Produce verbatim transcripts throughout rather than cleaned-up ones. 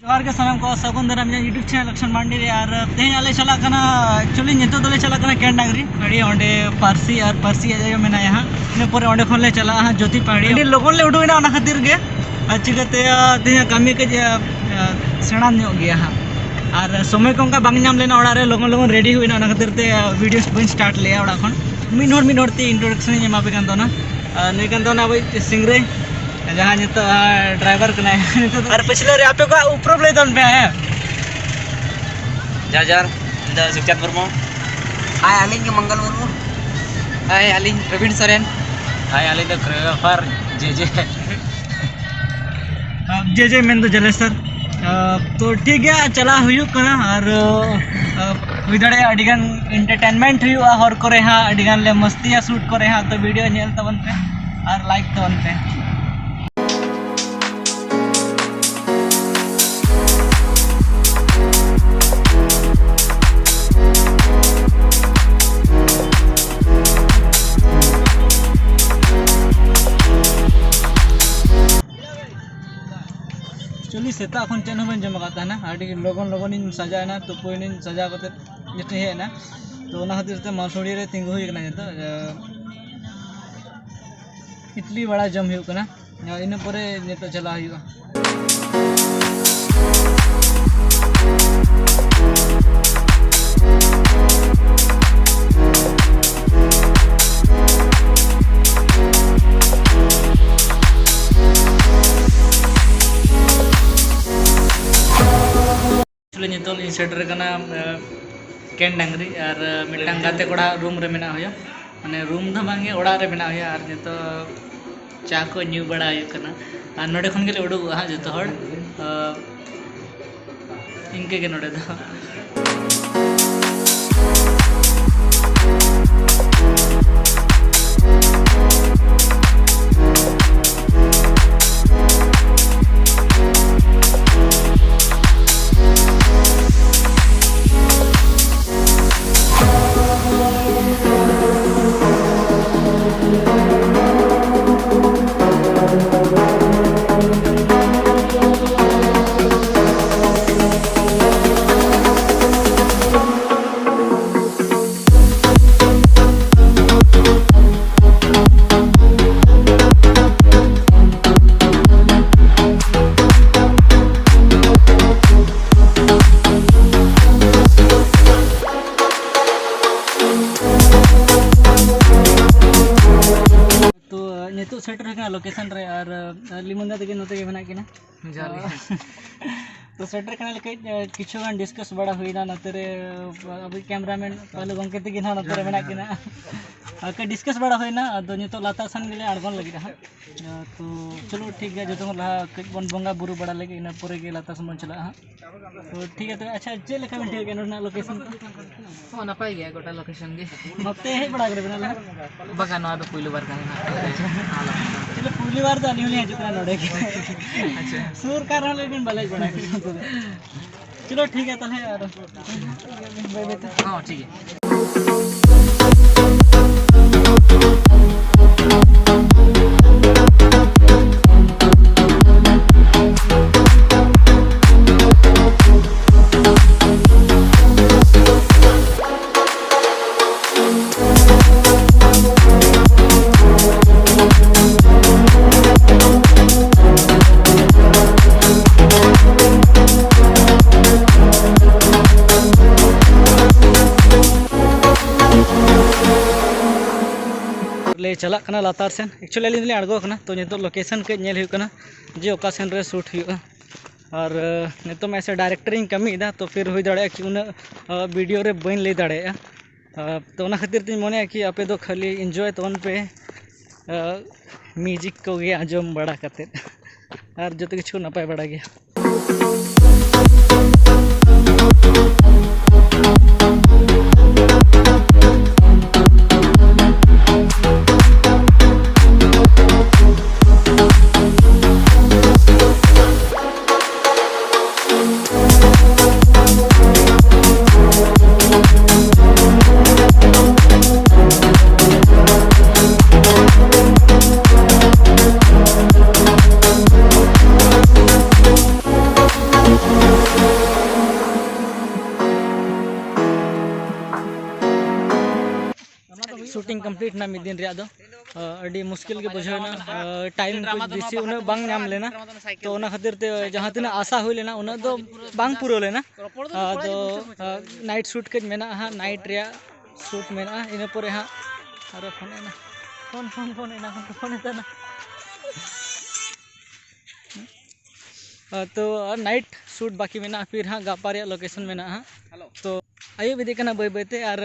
ᱡᱚᱦᱟᱨ ᱜᱮ ᱥᱟᱱᱟᱢ ᱠᱚ, ᱥᱟᱹᱜᱩᱱ ᱫᱟᱨᱟᱢ ᱤᱧᱟᱹᱜ YouTube channel ᱟᱠᱥᱚᱱ ᱢᱟᱱᱰᱤ ᱨᱮ᱾ ᱟᱨ ᱛᱮᱦᱮᱧ ᱟᱞᱮ ᱪᱟᱞᱟᱜ ᱠᱟᱱᱟ, actually ᱱᱤᱛᱚᱜ ᱫᱚᱞᱮ ᱪᱟᱞᱟᱜ ᱠᱟᱱᱟ ᱠᱮᱱᱰᱟᱝᱨᱤ ᱯᱟᱹᱲᱤ, ᱚᱸᱰᱮ ᱯᱟᱹᱨᱥᱤ ᱟᱨ ᱯᱟᱹᱨᱥᱤ ᱟᱡ ᱟᱭᱳ ᱢᱮᱱᱟᱭᱟ ᱦᱟᱸᱜ᱾ ᱤᱱᱟᱹ ᱯᱚᱨᱮ ᱚᱸᱰᱮ ᱠᱷᱚᱱ ᱞᱮ ᱪᱟᱞᱟᱜᱼᱟ ᱦᱟᱸᱜ ᱡᱳᱛᱤ ᱯᱟᱹᱲᱤ᱾ ᱟᱹᱰᱤ ᱞᱚᱜᱚᱱ ᱞᱮ ᱩᱰᱩᱠ ᱮᱱᱟ, ᱚᱱᱟ ᱠᱷᱟᱹᱛᱤᱨ ᱜᱮ᱾ ᱟᱨ ᱪᱤᱠᱟᱹᱛᱮ, ᱟᱨ ᱛᱮᱦᱮᱧᱟᱜ ᱠᱟᱹᱢᱤ ᱠᱟᱹᱡ, ᱟᱨ, ᱥᱮᱬᱟ ᱧᱚᱜ ᱜᱮᱭᱟ ᱦᱟᱸᱜ᱾ ᱟᱨ ᱥᱚᱢᱚᱭ ᱠᱚ ᱚᱱᱠᱟ ᱵᱟᱝ ᱧᱟᱢ ᱞᱮᱱᱟ ᱚᱲᱟᱜ ᱨᱮ ᱞᱚᱜᱚᱱ ᱞᱚᱜᱚᱱ ᱨᱮᱰᱤ ᱦᱩᱭᱱᱟ, ᱚᱱᱟ ᱠᱷᱟᱹᱛᱤᱨ ᱛᱮ, ᱟᱨ, ᱵᱷᱤᱰᱤᱭᱳ ᱵᱟᱹᱧ ᱥᱴᱟᱨᱴ ᱞᱮᱜᱼᱟ ᱚᱲᱟᱜ ᱠᱷᱚᱱ᱾ ᱢᱤᱫ ᱦᱚᱲ ᱢᱤᱫ ᱦᱚᱲ ᱛᱮ ᱤᱱᱴᱨᱳᱰᱟᱠᱥᱚᱱ ᱤᱧ ᱮᱢᱟ ᱯᱮ ᱠᱟᱱ ᱛᱟᱵᱚᱱᱟ᱾ ᱟᱨ ᱱᱩᱭ ᱠᱟᱱ ᱛᱟᱵᱚᱱᱟ ᱟᱵᱚᱭᱤᱡ ᱥᱤᱝᱨᱟᱹᱭ, ᱡᱟᱦᱟᱸ ᱱᱤᱛᱚᱜ, ᱟᱨ, ᱰᱨᱟᱭᱵᱷᱟᱨ ᱠᱟᱱᱟᱭ ᱱᱤᱛᱚᱜ ᱫᱚ᱾ ᱟᱨ ᱯᱟᱹᱪᱷᱞᱟᱹ ᱨᱮ ᱟᱯᱮ ᱠᱚᱣᱟᱜ ᱩᱯᱨᱩᱢ ᱞᱟᱹᱭ ᱛᱟᱵᱚᱱ ᱯᱮ, ᱦᱮᱸ? ᱡᱚᱦᱟᱨ ᱡᱚᱦᱟᱨ, ᱤᱧ ᱫᱚ ᱥᱩᱠᱪᱟᱸᱫᱽ ᱢᱩᱨᱢᱩ᱾ ᱦᱟᱭ, ᱟᱹᱞᱤᱧ ᱜᱮ ᱢᱚᱝᱜᱚᱞ ᱢᱩᱨᱢᱩ᱾ ᱦᱟᱭ, ᱟᱹᱞᱤᱧ ᱯᱨᱚᱵᱤᱱ ᱥᱚᱨᱮᱱ᱾ ᱦᱟᱭ, ᱟᱹᱞᱤᱧ ᱫᱚ ᱠᱳᱨᱤᱭᱳᱜᱨᱟᱯᱷᱟᱨ ᱡᱮ ᱡᱮ᱾ ᱡᱮ ᱡᱮ ᱢᱮᱱᱫᱚ ᱡᱟᱞᱮᱥᱚᱨ᱾ ᱛᱚ ᱴᱷᱤᱠ ᱜᱮᱭᱟ, ᱪᱟᱞᱟᱜ ᱦᱩᱭᱩᱜ ᱠᱟᱱᱟ᱾ ᱟᱨ ᱦᱩᱭ ᱫᱟᱲᱮᱭᱟᱜᱼᱟ ᱟᱹᱰᱤᱜᱟᱱ ᱮᱱᱴᱟᱨᱴᱮᱱᱢᱮᱱᱴ ᱦᱩᱭᱩᱜᱼᱟ ᱦᱚᱨ ᱠᱚᱨᱮ ᱦᱟᱸᱜ, ᱟᱹᱰᱤᱜᱟᱱ ᱞᱮ ᱢᱚᱥᱛᱤᱭᱟ ᱥᱩᱴ ᱠᱚᱨᱮ ᱦᱟᱸᱜ᱾ ᱛᱚ ᱵᱷᱤᱰᱤᱭᱳ ᱧᱮᱞ ᱛᱟᱵᱚᱱ ᱯᱮ ᱟᱨ ᱞᱟᱭᱤᱠ ᱛᱟᱵᱚᱱ ᱯᱮ᱾ Actually ᱥᱮᱛᱟᱜ ᱠᱷᱚᱱ ᱪᱮᱫ ᱦᱚᱸ ᱵᱟᱹᱧ ᱡᱚᱢ ᱟᱠᱟᱫ ᱛᱟᱦᱮᱱᱟ, ᱟᱹᱰᱤ ᱞᱚᱜᱚᱱ ᱞᱚᱜᱚᱱᱤᱧ ᱥᱟᱡᱟᱣ ᱮᱱᱟ, ᱛᱩᱯᱩᱭᱮᱱᱟᱹᱧ, ᱥᱟᱡᱟᱣ ᱠᱟᱛᱮ ᱡᱚᱛᱚᱧ ᱦᱮᱡ ᱮᱱᱟ᱾ ᱛᱚ ᱚᱱᱟ ᱠᱷᱟᱹᱛᱤᱨ ᱛᱮ ᱢᱟᱥᱩᱲᱤ ᱨᱮ ᱛᱤᱸᱜᱩ ᱦᱩᱭ ᱟᱠᱟᱱᱟ ᱱᱤᱛᱚᱜ᱾ ᱟᱨ ᱤᱰᱞᱤ ᱵᱟᱲᱟ ᱡᱚᱢ ᱦᱩᱭᱩᱜ ᱠᱟᱱᱟ, ᱤᱱᱟᱹ ᱯᱚᱨᱮ ᱱᱤᱛᱚᱜ ᱪᱟᱞᱟᱜ ᱦᱩᱭᱩᱜᱼᱟ᱾ Actually ᱱᱤᱛᱚᱜ ᱞᱤᱧ ᱥᱮᱴᱮᱨ ᱟᱠᱟᱱᱟ, ᱟᱸ, ᱠᱮᱱ ᱰᱟᱝᱨᱤ, ᱟᱨ, ᱟᱸ, ᱢᱤᱫᱴᱟᱝ ᱜᱟᱛᱮ ᱠᱚᱲᱟ ᱨᱩᱢ ᱨᱮ ᱢᱮᱱᱟᱜ ᱦᱩᱭᱟ, ᱢᱟᱱᱮ ᱨᱩᱢ ᱫᱚ ᱵᱟᱝᱜᱮ, ᱚᱲᱟᱜ ᱨᱮ ᱢᱮᱱᱟᱜ ᱦᱩᱭᱟ᱾ ᱟᱨ ᱱᱤᱛᱚᱜ ᱪᱟ ᱠᱚ ᱧᱩ ᱵᱟᱲᱟ ᱦᱩᱭᱩᱜ ᱠᱟᱱᱟ, ᱟᱨ ᱱᱚᱰᱮ ᱠᱷᱚᱱ ᱜᱮᱞᱮ ᱩᱰᱩᱠᱚᱜᱼᱟ ᱦᱟᱸᱜ ᱡᱚᱛᱚ ᱦᱚᱲ᱾ ᱟᱸ, ᱤᱱᱠᱟᱹ ᱜᱮ ᱱᱚᱰᱮ ᱫᱚ᱾ ᱛᱚ, ᱱᱤᱛᱚᱜ ᱥᱮᱴᱮᱨ ᱦᱩᱭ ᱠᱟᱱᱟ ᱞᱳᱠᱮᱥᱚᱱ ᱨᱮ, ᱟᱨ, ᱟᱨ ᱞᱤᱢᱚᱱ ᱫᱟ ᱛᱟᱹᱠᱤᱱ ᱱᱚᱛᱮ ᱜᱮ ᱢᱮᱱᱟᱜ ᱠᱤᱱᱟ᱾ ᱡᱚᱦᱟᱨ ᱜᱮ᱾ ᱛᱚ, ᱥᱮᱴᱮᱨ ᱠᱟᱱᱟ ᱞᱮ ᱠᱟᱹᱡ, ᱠᱤᱪᱷᱩ ᱜᱟᱱ ᱰᱤᱥᱠᱟᱥ ᱵᱟᱲᱟ ᱦᱩᱭᱱᱟ ᱱᱚᱛᱮ ᱨᱮ, ᱟᱵᱚ ᱠᱮᱢᱨᱟᱢᱮᱱ ᱯᱟᱹᱞᱩ ᱜᱚᱢᱠᱮ ᱛᱟᱹᱠᱤᱱ ᱦᱟᱸᱜ ᱱᱚᱛᱮ ᱨᱮ ᱢᱮᱱᱟᱜ ᱠᱤᱱᱟ᱾ ᱟᱨ ᱠᱟᱹᱡ ᱰᱤᱥᱠᱟᱥ ᱵᱟᱲᱟ ᱦᱩᱭᱱᱟ, ᱟᱫᱚ ᱱᱤᱛᱚᱜ ᱞᱟᱛᱟᱨ ᱥᱮᱱ ᱜᱮᱞᱮ ᱟᱬᱜᱚᱱ ᱞᱟᱹᱜᱤᱫ ᱦᱟᱸᱜ᱾ ᱛᱚ, ᱪᱚᱞᱚ ᱴᱷᱤᱠ ᱜᱮᱭᱟ, ᱡᱚᱛᱚ ᱠᱷᱚᱱ ᱞᱟᱦᱟ ᱠᱟᱹᱡ ᱵᱚᱱ ᱵᱚᱸᱜᱟ ᱵᱩᱨᱩ ᱵᱟᱲᱟ ᱞᱮᱜᱮ, ᱤᱱᱟᱹ ᱯᱚᱨᱮ ᱜᱮ ᱞᱟᱛᱟᱨ ᱥᱮᱱ ᱵᱚᱱ ᱪᱟᱞᱟᱜᱼᱟ ᱦᱟᱸᱜ᱾ ᱛᱚ, ᱴᱷᱤᱠ ᱜᱮᱭᱟ, ᱛᱚᱵᱮ ᱟᱪᱪᱷᱟ, ᱪᱮᱫ ᱞᱮᱠᱟ ᱵᱮᱱ ᱴᱷᱤᱠᱟᱹ ᱠᱮᱫᱟ ᱱᱚᱰᱮᱱᱟᱜ ᱞᱳᱠᱮᱥᱚᱱ ᱠᱚ? ᱦᱚᱸ, ᱱᱟᱯᱟᱭ ᱜᱮᱭᱟ ᱜᱚᱴᱟ ᱞᱳᱠᱮᱥᱚᱱ ᱜᱮ᱾ ᱱᱚᱛᱮ ᱦᱮᱡ ᱵᱟᱲᱟ ᱠᱟᱱᱟ ᱵᱮᱱ ᱟᱞᱮ? ᱵᱟᱝᱟ, ᱱᱚᱣᱟ ᱫᱚ ᱯᱩᱭᱞᱩ ᱵᱟᱨ ᱠᱟᱱᱟ ᱱᱟᱦᱟᱜ᱾ ᱟᱪᱪᱷᱟ᱾ ᱦᱮᱸ᱾ ᱪᱚᱞᱚ, ᱯᱩᱭᱞᱩ ᱵᱟᱨ ᱫᱚ ᱟᱹᱞᱤᱧ ᱦᱚᱸᱞᱤᱧ ᱦᱤᱡᱩᱜ ᱠᱟᱱᱟ ᱱᱚᱰᱮ ᱜᱮ᱾ ᱟᱪᱪᱷᱟ᱾ ᱥᱩᱨ ᱠᱟᱱ ᱨᱮᱦᱚᱸ ᱞᱮᱠᱤᱱ ᱵᱟᱞᱮ ᱦᱮᱡ ᱵᱟᱲᱟ ᱠᱟᱱᱟ ᱱᱚᱛᱮ ᱫᱚ᱾ ᱪᱚᱞᱚ, ᱴᱷᱤᱠ ᱜᱮᱭᱟ ᱛᱟᱦᱚᱞᱮ, ᱟᱨ ᱵᱟᱭ ᱵᱟᱭ ᱛᱮ᱾ ᱦᱚᱸ, ᱴᱷᱤᱠ ᱜᱮᱭᱟ᱾ ᱞᱮ ᱪᱟᱞᱟᱜ ᱠᱟᱱᱟ ᱞᱟᱛᱟᱨ ᱥᱮᱱ᱾ Actually, ᱟᱹᱞᱤᱧ ᱫᱚᱞᱤᱧ ᱟᱬᱜᱚ ᱟᱠᱟᱱᱟ, ᱛᱚ ᱱᱤᱛᱚᱜ ᱞᱳᱠᱮᱥᱚᱱ ᱠᱟᱹᱡ ᱧᱮᱞ ᱦᱩᱭᱩᱜ ᱠᱟᱱᱟ ᱡᱮ ᱚᱠᱟ ᱥᱮᱱ ᱨᱮ ᱥᱩᱴ ᱦᱩᱭᱩᱜᱼᱟ᱾ ᱟᱨ, ᱟᱹ, ᱱᱤᱛᱚᱜ ᱢᱟ ᱮᱥᱮ ᱰᱟᱭᱨᱮᱠᱴᱚᱨ ᱤᱧ ᱠᱟᱹᱢᱤᱭᱮᱫᱟ, ᱛᱚ ᱯᱷᱤᱨ ᱦᱩᱭ ᱫᱟᱲᱮᱭᱟᱜᱼᱟ ᱠᱤ ᱩᱱᱟᱹᱜ, ᱟᱹ, ᱵᱷᱤᱰᱤᱭᱳ ᱨᱮ ᱵᱟᱹᱧ ᱞᱟᱹᱭ ᱫᱟᱲᱮᱭᱟᱜᱼᱟ᱾ ᱟᱹ, ᱛᱚ ᱚᱱᱟ ᱠᱷᱟᱹᱛᱤᱨ ᱛᱤᱧ ᱢᱚᱱᱮᱭᱟ ᱠᱤ ᱟᱯᱮ ᱫᱚ ᱠᱷᱟᱹᱞᱤ ᱤᱱᱡᱚᱭ ᱛᱟᱵᱚᱱ ᱯᱮ, ᱟᱹ, ᱢᱤᱭᱩᱡᱤᱠ ᱠᱚᱜᱮ ᱟᱸᱡᱚᱢ ᱵᱟᱲᱟ ᱠᱟᱛᱮᱫ, ᱟᱨ ᱡᱚᱛᱚ ᱠᱤᱪᱷᱩ ᱱᱟᱯᱟᱭ ᱵᱟᱲᱟ ᱜᱮᱭᱟ᱾ ᱛᱤᱧ ᱠᱚᱢᱯᱞᱤᱴ ᱮᱱᱟ ᱢᱤᱫ ᱫᱤᱱ ᱨᱮᱭᱟᱜ ᱫᱚ᱾ ᱟᱹᱰᱤ ᱢᱩᱥᱠᱤᱞ ᱜᱮ ᱵᱩᱡᱷᱟᱹᱣ ᱮᱱᱟ᱾ ᱴᱟᱭᱤᱢ ᱠᱚ ᱵᱮᱥᱤ ᱩᱱᱟᱹᱜ ᱵᱟᱝ ᱧᱟᱢ ᱞᱮᱱᱟ, ᱛᱚ ᱚᱱᱟ ᱠᱷᱟᱹᱛᱤᱨ ᱛᱮ ᱡᱟᱦᱟᱸ ᱛᱤᱱᱟᱹᱜ ᱟᱥᱟ ᱦᱩᱭ ᱞᱮᱱᱟ ᱩᱱᱟᱹᱜ ᱫᱚ ᱵᱟᱝ ᱯᱩᱨᱟᱹᱣ ᱞᱮᱱᱟ᱾ ᱟᱫᱚ ᱱᱟᱭᱤᱴ ᱥᱩᱴ ᱠᱟᱹᱡ ᱢᱮᱱᱟᱜᱼᱟ ᱦᱟᱸᱜ, ᱱᱟᱭᱤᱴ ᱨᱮᱭᱟᱜ ᱥᱩᱴ ᱢᱮᱱᱟᱜᱼᱟ, ᱤᱱᱟᱹ ᱯᱚᱨᱮ ᱦᱟᱸᱜ ᱟᱨᱚ ᱯᱷᱳᱱ ᱮᱱᱟ, ᱯᱷᱳᱱ ᱯᱷᱳᱱ ᱯᱷᱳᱱ ᱮᱱᱟ, ᱯᱷᱳᱱ ᱮᱫᱟ ᱱᱟ᱾ ᱛᱚ ᱟᱨ ᱱᱟᱭᱤᱴ ᱥᱩᱴ ᱵᱟᱹᱠᱤ ᱢᱮᱱᱟᱜᱼᱟ, ᱯᱷᱤᱨ ᱦᱟᱸᱜ ᱜᱟᱯᱟ ᱨᱮᱭᱟᱜ ᱞᱳᱠᱮᱥᱚᱱ ᱢᱮᱱᱟᱜᱼᱟ ᱦᱟᱸᱜ᱾ ᱛᱚ ᱟᱹᱭᱩᱵ ᱤᱫᱤᱜ ᱠᱟᱱᱟ ᱵᱟᱹᱭ ᱵᱟᱹᱭ ᱛᱮ, ᱟᱨ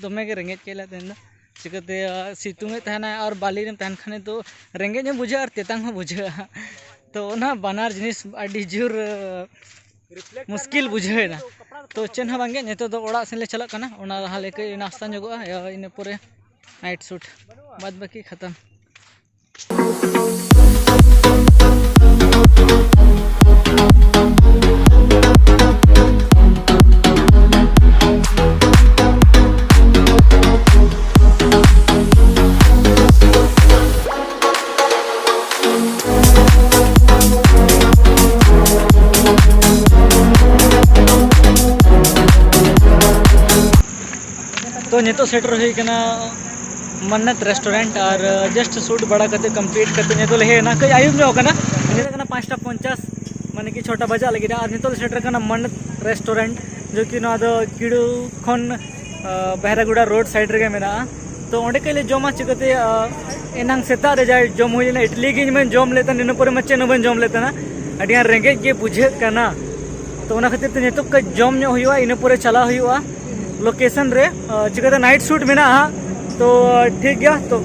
ᱫᱚᱢᱮ ᱜᱮ ᱨᱮᱸᱜᱮᱡ ᱠᱮᱫ ᱞᱮᱭᱟ ᱛᱮᱦᱮᱧ ᱫᱚ᱾ ᱪᱤᱠᱟᱹᱛᱮ ᱥᱤᱛᱩᱝ ᱮᱫ ᱛᱟᱦᱮᱱᱟ ᱟᱨ ᱵᱟᱹᱞᱤ ᱨᱮᱢ ᱛᱟᱦᱮᱱ ᱠᱷᱟᱱ ᱫᱚ ᱨᱮᱸᱜᱮᱡ ᱦᱚᱸ ᱵᱩᱡᱷᱟᱹᱜᱼᱟ ᱟᱨ ᱛᱮᱛᱟᱝ ᱦᱚᱸ ᱵᱩᱡᱷᱟᱹᱜᱼᱟ᱾ ᱛᱚ ᱚᱱᱟ ᱵᱟᱱᱟᱨ ᱡᱤᱱᱤᱥ ᱟᱹᱰᱤ ᱡᱳᱨ ᱢᱩᱥᱠᱤᱞ ᱵᱩᱡᱷᱟᱹᱣ ᱮᱱᱟ᱾ ᱛᱚ ᱪᱮᱫ ᱦᱚᱸ ᱵᱟᱝᱜᱮ, ᱱᱤᱛᱚᱜ ᱫᱚ ᱚᱲᱟᱜ ᱥᱮᱱ ᱞᱮ ᱪᱟᱞᱟᱜ ᱠᱟᱱᱟ, ᱚᱱᱟ ᱞᱟᱦᱟ ᱞᱮ ᱠᱟᱹᱡ ᱱᱟᱥᱛᱟ ᱧᱚᱜᱚᱜᱼᱟ, ᱤᱱᱟᱹ ᱯᱚᱨᱮ ᱱᱟᱭᱤᱴ ᱥᱩᱴ, ᱵᱟᱫ ᱵᱟᱹᱠᱤ ᱠᱷᱟᱛᱟᱢ᱾ ᱛᱚ ᱱᱤᱛᱚᱜ ᱥᱮᱴᱮᱨ ᱦᱩᱭ ᱠᱟᱱᱟ ᱢᱟᱱᱱᱟᱛ ᱨᱮᱥᱴᱩᱨᱮᱱᱴ, ᱟᱨ ᱡᱟᱥᱴ ᱥᱩᱴ ᱵᱟᱲᱟ ᱠᱟᱛᱮ ᱠᱚᱢᱯᱞᱤᱴ ᱠᱟᱛᱮ ᱱᱤᱛᱚᱜ ᱞᱮ ᱦᱮᱡ ᱮᱱᱟ, ᱠᱟᱹᱡ ᱟᱹᱭᱩᱵ ᱧᱚᱜ ᱠᱟᱱᱟ, ᱱᱤᱛᱚᱜ ᱠᱟᱱᱟ ᱯᱟᱸᱪᱴᱟ ᱯᱚᱧᱪᱟᱥ, ᱢᱟᱱᱮ ᱠᱤ ᱪᱷᱚᱴᱟ ᱵᱟᱡᱟᱜ ᱞᱟᱹᱜᱤᱫ᱾ ᱟᱨ ᱱᱤᱛᱚᱜ ᱞᱮ ᱥᱮᱴᱮᱨ ᱠᱟᱱᱟ ᱢᱟᱱᱱᱟᱛ ᱨᱮᱥᱴᱩᱨᱮᱱᱴ, ᱡᱚ ᱠᱤ ᱱᱚᱣᱟ ᱫᱚ ᱠᱤᱲᱩ ᱠᱷᱚᱱ ᱵᱮᱦᱨᱟᱜᱩᱲᱟ ᱨᱳᱰ ᱥᱟᱭᱤᱰ ᱨᱮᱜᱮ ᱢᱮᱱᱟᱜᱼᱟ᱾ ᱛᱚ ᱚᱸᱰᱮ ᱠᱟᱹᱡ ᱞᱮ ᱡᱚᱢᱟ ᱪᱤᱠᱟᱹᱛᱮ? ᱮᱱᱟᱝ ᱥᱮᱛᱟᱜ ᱨᱮ ᱡᱟᱦᱟᱸ ᱡᱚᱢ ᱦᱩᱭ ᱞᱮᱱᱟ, ᱤᱰᱞᱤ ᱜᱮ ᱤᱧ ᱢᱟᱧ ᱡᱚᱢ ᱞᱮᱫ ᱛᱟᱦᱮᱱ, ᱤᱱᱟᱹ ᱯᱚᱨᱮ ᱢᱟ ᱪᱮᱫ ᱦᱚᱸ ᱵᱟᱹᱧ ᱡᱚᱢ ᱞᱮᱫ ᱛᱟᱦᱮᱱᱟ, ᱟᱹᱰᱤ ᱟᱸᱴ ᱨᱮᱸᱜᱮᱡ ᱜᱮ ᱵᱩᱡᱷᱟᱹᱜ ᱠᱟᱱᱟ᱾ ᱛᱚ ᱚᱱᱟ ᱠᱷᱟᱹᱛᱤᱨ ᱛᱮ ᱱᱤᱛᱚᱜ ᱠᱟᱹᱡ ᱡᱚᱢ ᱧᱚᱜ ᱦᱩᱭᱩᱜᱼᱟ, ᱤᱱᱟᱹ ᱯᱚᱨᱮ ᱪᱟᱞᱟᱜ ᱦᱩᱭᱩᱜᱼᱟ ᱞᱳᱠᱮᱥᱚᱱ ᱨᱮ᱾ ᱪᱤᱠᱟᱹᱛᱮ ᱱᱟᱭᱤᱴ ᱥᱩᱴ ᱢᱮᱱᱟᱜᱼᱟ ᱦᱟᱸᱜ, ᱛᱚ ᱴᱷᱤᱠ ᱜᱮᱭᱟ᱾ ᱛᱚ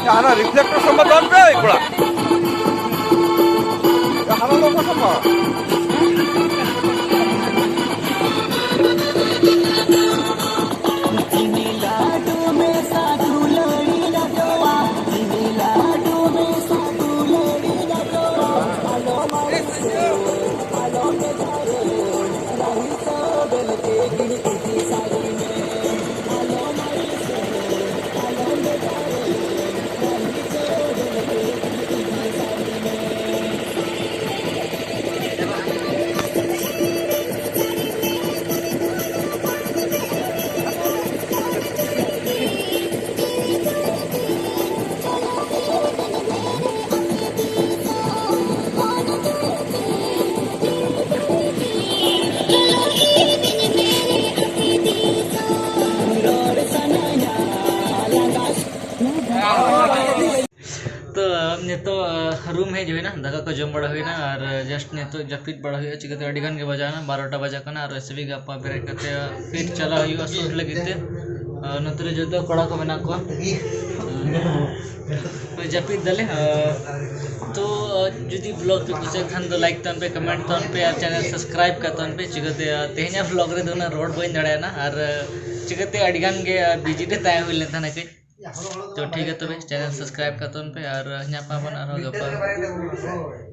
ᱦᱟᱱᱟ ᱨᱤᱯᱷᱞᱮᱠᱴᱚᱨ ᱥᱟᱢᱵᱟ ᱫᱚᱱ ᱯᱮ ᱠᱚᱲᱟ᱾ ᱦᱟᱱᱟ ᱞᱚᱠᱚ ᱥᱟᱢᱵᱟ᱾ ᱛᱚ, ᱱᱤᱛᱚᱜ, ᱟᱸ, ᱨᱩᱢ ᱦᱮᱡ ᱦᱩᱭᱱᱟ, ᱫᱟᱠᱟ ᱠᱚ ᱡᱚᱢ ᱵᱟᱲᱟ ᱦᱩᱭᱱᱟ ᱟᱨ, ᱟᱸ, just ᱱᱤᱛᱚᱜ ᱡᱟᱹᱯᱤᱫ ᱵᱟᱲᱟ ᱦᱩᱭᱩᱜᱼᱟ᱾ ᱪᱤᱠᱟᱹᱛᱮ ᱟᱹᱰᱤ ᱜᱟᱱ ᱜᱮ ᱵᱟᱡᱟᱣᱱᱟ, ᱵᱟᱨᱚᱴᱟ ᱵᱟᱡᱟᱜ ᱠᱟᱱᱟ ᱟᱨ ᱮᱥᱮ ᱜᱮ ᱜᱟᱯᱟ ᱵᱮᱨᱮᱫ ᱠᱟᱛᱮ ᱯᱷᱤᱨ ᱪᱟᱞᱟᱣ ᱦᱩᱭᱩᱜᱼᱟ ᱥᱩᱴ ᱞᱟᱹᱜᱤᱫ ᱛᱮ᱾ ᱟᱨ ᱱᱚᱛᱮ ᱨᱮ ᱡᱚᱛᱚ ᱠᱚᱲᱟ ᱠᱚ ᱢᱮᱱᱟᱜ ᱠᱚᱣᱟ᱾ ᱟᱨ ᱡᱟᱹᱯᱤᱫ ᱫᱟᱞᱮ᱾ ᱟᱨ ᱛᱚ, ᱡᱩᱫᱤ ᱵᱞᱚᱜ ᱯᱮ ᱠᱩᱥᱤᱭᱟᱜ ᱠᱷᱟᱱ ᱫᱚ ᱞᱟᱭᱤᱠ ᱛᱟᱵᱚᱱ ᱯᱮ, ᱠᱚᱢᱮᱱᱴ ᱛᱟᱵᱚᱱ ᱯᱮ ᱟᱨ ᱪᱮᱱᱮᱞ ᱥᱟᱵᱥᱠᱨᱟᱭᱤᱵ ᱠᱟᱜ ᱛᱟᱵᱚᱱ ᱯᱮ᱾ ᱪᱤᱠᱟᱹᱛᱮ, ᱟᱨ ᱛᱮᱦᱮᱧᱟᱜ ᱵᱞᱚᱜ ᱨᱮᱫᱚ ᱩᱱᱟᱹᱜ ᱨᱚᱲ ᱵᱟᱹᱧ ᱫᱟᱲᱮᱭᱟᱜᱼᱟ ᱟᱨ ᱪᱤᱠᱟᱹᱛᱮ ᱟᱹᱰᱤ ᱜᱟᱱ ᱜᱮ ᱵᱤᱡᱤ ᱨᱮ ᱛᱟᱦᱮᱸ ᱦᱩᱭ ᱞᱮᱱ ᱛᱟᱦᱮᱱᱟ ᱠᱟᱹᱡ᱾ ᱛᱚ ᱴᱷᱤᱠ ᱜᱮᱭᱟ ᱛᱚᱵᱮ, ᱪᱮᱱᱮᱞ ᱥᱟᱵᱥᱠᱨᱟᱭᱤᱵ ᱠᱟᱜ ᱛᱟᱵᱚᱱ ᱯᱮ ᱟᱨ ᱧᱟᱯᱟᱢ ᱟᱵᱚᱱ ᱟᱨᱦᱚᱸ ᱜᱟᱯᱟ᱾